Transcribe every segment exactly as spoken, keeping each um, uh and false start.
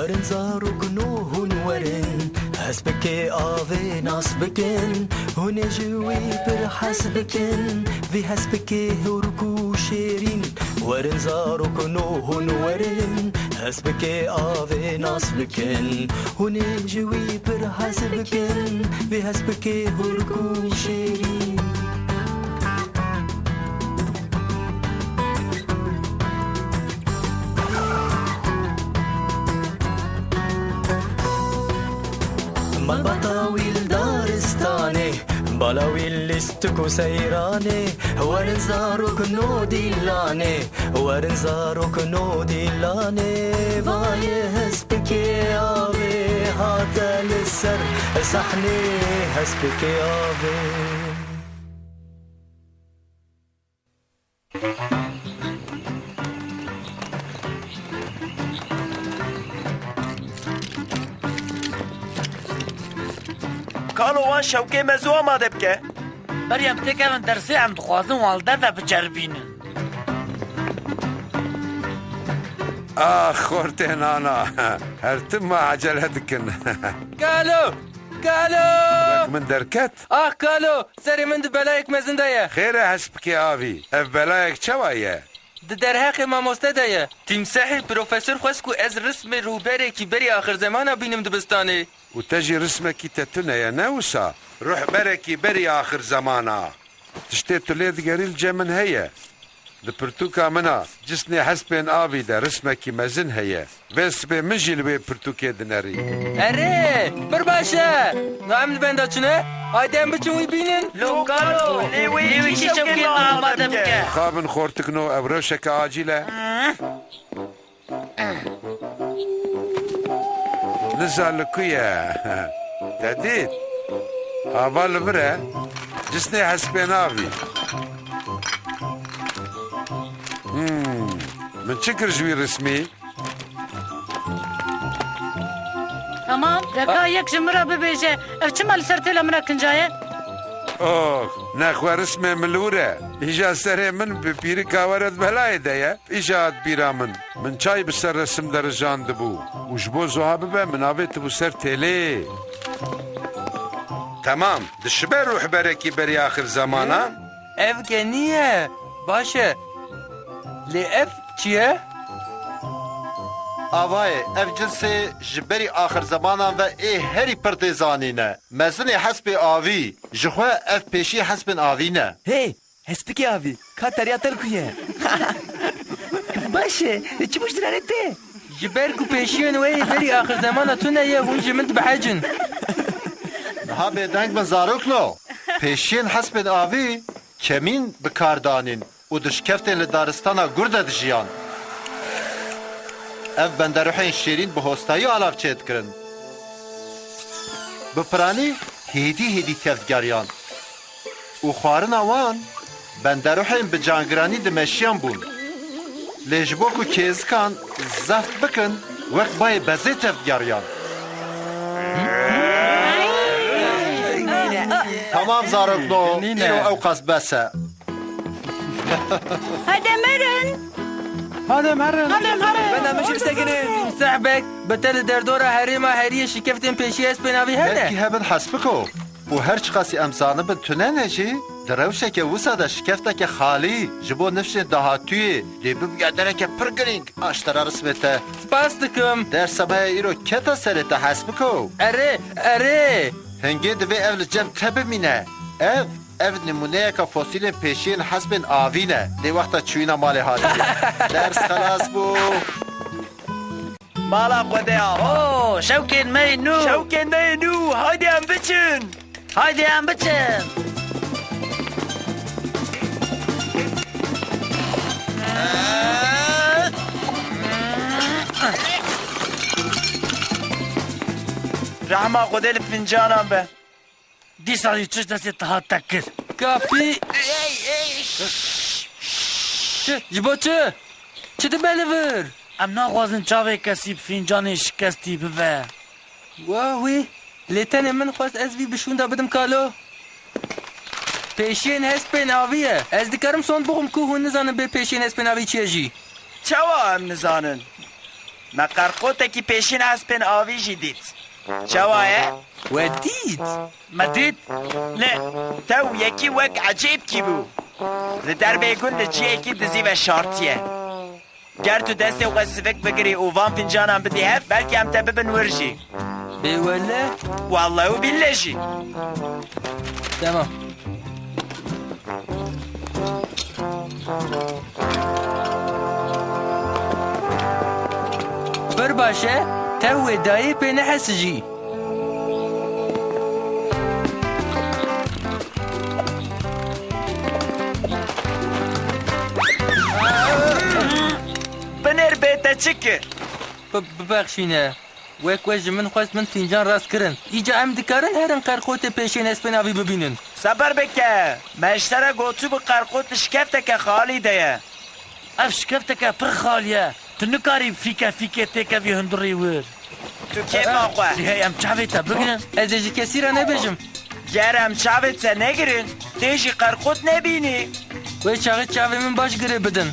Werin zarokno hûn werin, hespikê avê nas bikin, hûn ê ji wî pir hez bikin, vî hespikê hûrk û şêrîn. Werin zarokno hûn werin, hespikê avê nas bikin, hûn ê ji wî pir hez bikin, vî hespikê hûrk û şêrîn. Malbata wî li daristanê, bala wî lîstik û seyranê, werin zarok no dîlanê, werin zarok no dîlanê, vayê hespikê avê hate li ser sahnê, hespikê avê. Kalo wan şewkê me zû amade bike. Berî em têkevin dersê em dixwazin wan li derve biceribînin. Ax, xortê nana. Her tim me ecele dikin. Kalo! Kalo! Wek min derket? Ax, Kalo! Serê min di belayek mezin de ye. Xêr e hespikê avî. Ev belayek çawa ye? Di derheqê mamoste de ye. Tîmsehê profesor xwest ku ez rismê rûberekî berî axir zemana bînim dibistanê. Û te jî rismekî te tune ye, ne wisa? Ruhberekî berî axir zemana. Tiştê tu lê digerî li cem min heye. Di pirtûka min a, cisnê hespên avî de rismekî mezin heye. Vê sibê min jî li wê pirtûkê dinerî. Erê, pir baş e. Na em li benda çi ne? Haydi em biçin wî bînin. Lokalo, lê wê yekî şewkê me amade bike. Xabin xortikno, ev rewşeke acîl e. Niza li ku ye? Te dît? Ava li vir e. Cisnê hespên avî. Hmm. Min çi kir ji wî rismî? Tamam, reka yek ji min re bibêje, ev çima li ser têla min re kincaye? Oh, nexwe rismê min li wir e. Îja serê min bi pîrika we re di belayê de ye. Îja hat bîra min. Min çay bi ser resim de rijandibû û ji bo zuha bibe min avêtibû ser têlê. Temam, dişibe rûhberekî berî axir zemanan? Ev genî ye. Baş e. Lê ev çi ye? Avayê, ev cinsê ji berî axir zemanan ve ê herî pir tê zanîne. Mezinê hespê avî. Jixwe ev pêşiyê hespên avî ne. Hey, hespikê avî, ka teriya te li ku ye? Baş e, çi bû ji diranê te? Ji ber ku pêşiyên wê yê berî axir zemana tune ye, hûn ji min dibehecin. Niha bêdeng bin zarokno. Pêşiyên hespên avî kemîn bi kar danîn û di şikeftên li daristana gur de dijiyan. Ev benderuhên şêrîn bi hostayî alav çêdikirin. Bi piranî hêdî hêdî tevdigeriyan û xwarina wan benderuhên bi cangiranî dimeşiyan bûn. Lê ji bo ku kêzikan zeft bikin, wek bayê bezê tevdigeriyan. Tamam zarokno, îro ew qas bes e. Hade merin! Hade merin! Hade merin! Benda min jî bisekinin! Sehbek, bi te li derdora herêma heriyê şikeftên pêşî hespên avî hene? Belkî hebin hespiko. Û her çiqasî em zanibin tune ne jî, di rewşeke wisa de şikefteke xalî ji bo nifşên dahatûyê dê bibûya dereke pir girîng a ji te re rismê te. Spas dikim. Dersa me ya îro kete serê te hespiko. Erê, erê. Hingê divê ev li cem te bimîne. Ev, ev nimûneyeke fosîlên pêşiyên hespên avî ne. Lê wexta çûyîna malê hatiye. Ders xelas bû. Mala Xwedê ava. Oo, şewkên me yê nû. Şewkên me yê nû. Haydi em biçin. Haydi em biçin. Rehma Xwedê li fincanan be. Dîsa jî çi ji destê te hat te kir? Kapî. Çi? Ji bo çi? Çi dibe li vir? Em naxwazin çavê kesî bi fîncanê şikestî bibe. Wa wî. Lê tenê min xwest ez vî bi şûnda bidim kalo. Pêşiyên hespên avî ye. Ez dikarim sond bixwim ku hûn nizanin bê pêşiyên hespên avî çi ye jî. Çawa em nizanin? Me qerqotekî pêşîn hespên avî jî dît. Çawa ye? We dît? Me dît. Lê tew yekî wek ecêbkî bû. Li derbê gund li ciyekî dizî veşartiye. Ger tu destê xwe sivik bigirî û van fincanan bidî hev, belkî em te bibin wir jî. Ê wele? Welle û bîlle jî. Temam. Pir baş e, tev wê dayê pê nehesijî. Binêr bê te çi kir? Bi-, bibexşîne. Wek we ji min xwest min fîncan rast kirin. Îca em dikarin herin qerqotê pêşên hespên avî bibînin. Sebir bike. Me ji te re gotibû qerqot li şikefteke xalî de ye. Ev şikefteke pir xalî ye. Tu nikarî fîke fîkê têkevî hundirî wir. Tu kêfa xwe. Lê hey em çavê te bigirin. Ez ê ji kesî re nebêjim. Ger em çavê te negirin, tê jî qerqot nebînî. Wê çaxê çavê min baş girê bidin.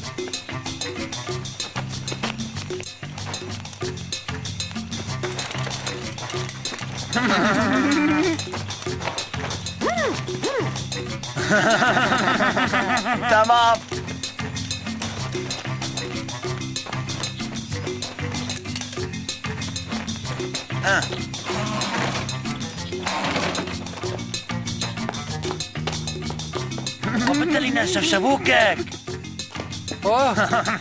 Tamam. Ah. Xwe bitelîne şevşevokek. Oh,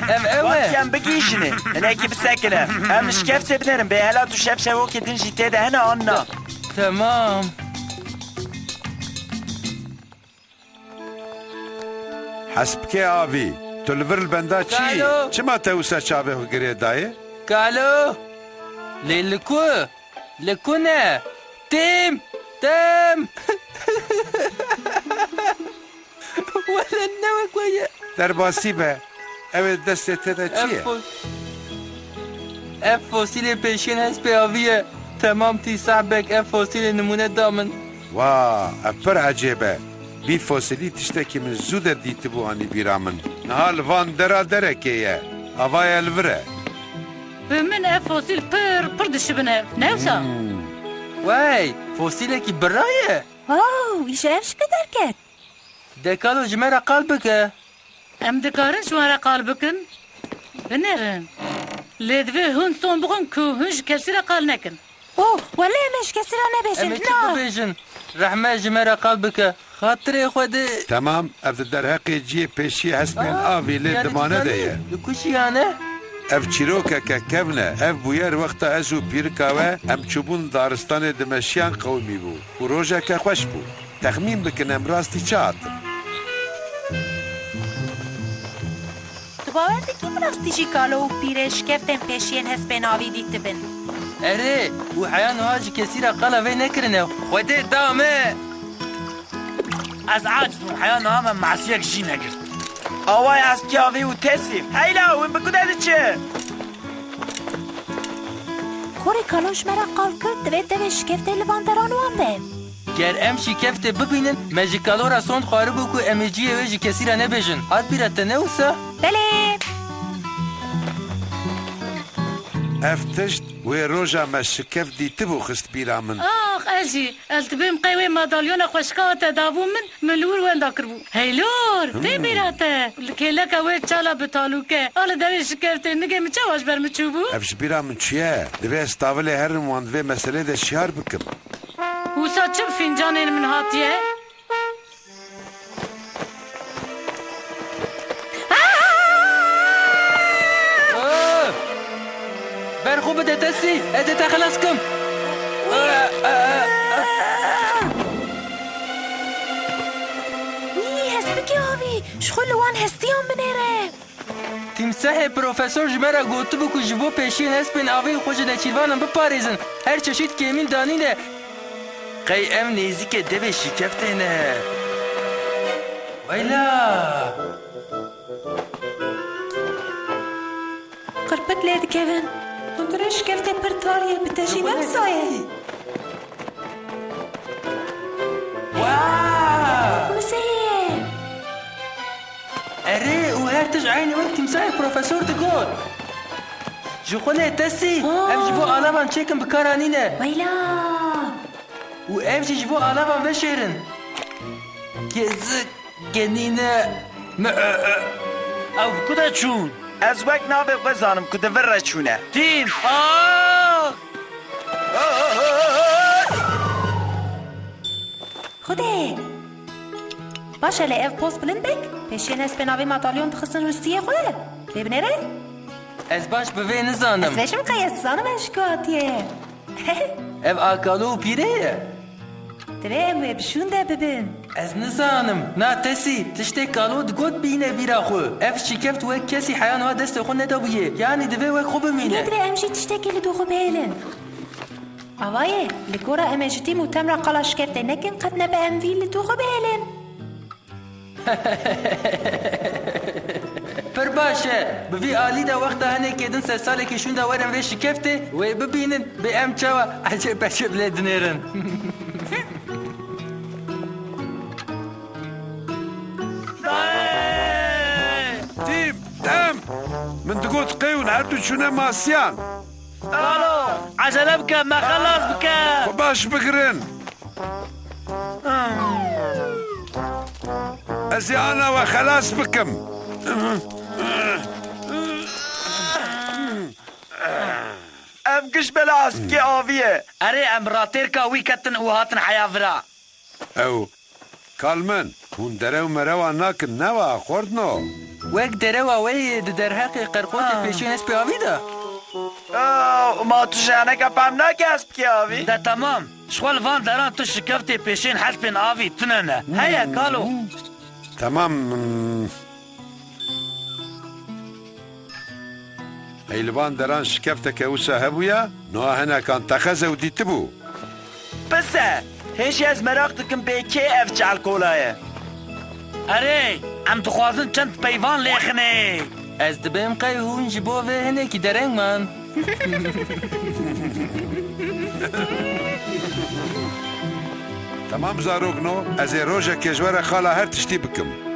ev ew e. Wextî em bigihîjinê, hinekî bisekine. Em li şikeftê binêrin, bêhela tu şevşevokê din jî tê de hene an na? Temam. Hespikê avî, tu li vir li benda çi yî? Kalo! Çima te wisa çavê xwe girê dayê? Kalo! Lê li ku? Li ku ne? Tim! Tim! Wele ne wek we ye. Derbasî be. Ew ê destê te de çi Ev ye? fos-, ev fosîlê pêşiyên hespê avî ye. Temam tîsah bek ev fosîlê nimûne da min. Wa, ev pir ecêb e. Vî fosîlî tiştekî min zû de dîtibû anî bîra min. Niha li van dera derekê ye. Ava ye li vir e. Bi min ev fosîl pir, pir dişibin ev. Ne wisa? Hmm. Wey, fosîlekî birra ye. Oh, îşev ji ku derket? De kalo ji me re qal bike. Em dikarin ji wan re qal bikin? Binêrin. Lê divê hûn son bixwin ku hûn ji kesî re qal nekin. Oh, wele em ê ji kesî re nebêjin. Em ê çi Na! bibêjin? Rehme ji me re qal bike. Xatirê Xwedê. Temam, ev di derheqê cihê pêşiyê hespên Ah, avî lê yani dimane de dikane, ye. Li ku jiyane? Ev çîrokeke kevn e. Ev bûyer wexta ez û pîrika we em çûbûn daristanê dimeşiyan qewimî bû û rojeke xweş bû. Texmîn bikin em rastî çi hatin. Tu bawer dikî bi rastî jî kalo û pîrê şikeftên pêşiyên hespên avî dîtibin? Erê, û heya niha ji kesî re qala vê nekirine. Xwedê da me! Ez aciz bûm, heya niha me masiyek jî negirt. Awayê hespkê avî û tesîm. Heyla, hûn bi ku de diçin? Xorê kalo ji me re qal kir, divê tevê şikeftê li van deran wan be. Ger em şikeftê bibînin, me ji kalo re sond xwaribû ku em ê cihê wê ji kesî re nebêjin. Hat bîra te ne wisa? Belê. Ev tişt wê roja me şikeft dîtibû xist bîra min. Ax, ez jî. Ez dibêm qey wê madalyona xweşika te dabû min, min li wir wenda kiribû. Heylor, tê Hmm. bîra te. Li kêleka wê çala bi talûke, a li derê şikeftê nigê min çawa ji ber min çûbû? Ev ji bîra min çûye. Divê ez tavilê herim wan di vê meselê de şiyar bikim. Wisa çi bi fîncanên min hatiye? Aa! Ber xwe bide tesî, ez ê te xilas kim. Wî, hespikê avî, ji xwe li wan hestiyan binêre. Tîmsehê profesor ji me re gotibû ku ji bo pêşiyên hespên avê xwe ji neçîrvanan biparêzin. Her çeşît kêmîn danîne. Qey ev nêzîkê devê şîkeftê ne? Weyla! Qirpik lê dikevin. Hundirê şikeftê pir tarî ye, bi te jî ne wisa ye? Wow! Wisa ye? Erê, û her tişt eynî wek tîmsahê profesor digot. Ji xwe ne tesî. Aa. Ev ji bo alavan çêkin bi kara nîne. Weyla. Û ev jî ji bo alavan veşêrin. Kezik genîne. Me, e, e. Ew bi ku de çûn? Ez wek navê xwe zanim ku di vir re çûne. Tîm. Aa! Xwedê! Baş e lê ev post bilind bik? Pêşiyên hespê navê matalyon dixistin rûstiyê xwe? Lê binêre? Ez baş bi vê nizanim. Ez vêşim qey ez dizanim ez ji ku hatiye. Ev a kalo û pîrê ye? Divê em wê bi şûnde bibin. Ez nizanim. Na tesî, tiştê kalo digot bîne bîra xwe. Ev şikeft wek kesî heya niha destê xwe nedabûye. Yanî divê wek xwe bimîne. Lê divê em jî tiştekê li dû xwe bihêlin. Avayê, li gora em ê ji tîm û tem re qala şikeftê nekin, qet nebe em vî li dû xwe bihêlin. Pir baş e. Bi vî alî de wexta hinekê din sersalekî şûnda werin vê şikeftê, wê bibînin, bê em çawa ecêb ecêb lê dinêrin. Tîm, tem! Min digot qey hûn her du çûne masiyan. Kalo, ecele bike, me xelas bike. Xwe baş bigirin. Ez ê ana we xelas bikim. Ev giş bela aspikê avî ye. Erê, em ratêrka wî ketin û hatin heya vira. Ew, kal min, hûn derew merewa nakin, newa xwardno. Wek derewa wê yê di derheqê qerqotê pêşên hespê avî de. Ew, ma tu jî heneka fehm nake hespikê avî? De temam. Ji xwe li van deran tu şikeftê pêşên hespên avî tune ne. Heye, kalo. Temam. Hey, li van deran şikefteke wisa hebûya, niha hinekan texez ew dîtibû. Pis e, hê jî ez meraq dikim bê kê ev çelkola ye? Erê, em dixwazin çend peyvan lêxinê. Ez dibêm qey hûn ji bo vê hinekî dereng man. Temam zarokno, ez ê rojekê ji we re xala her tiştî bikim.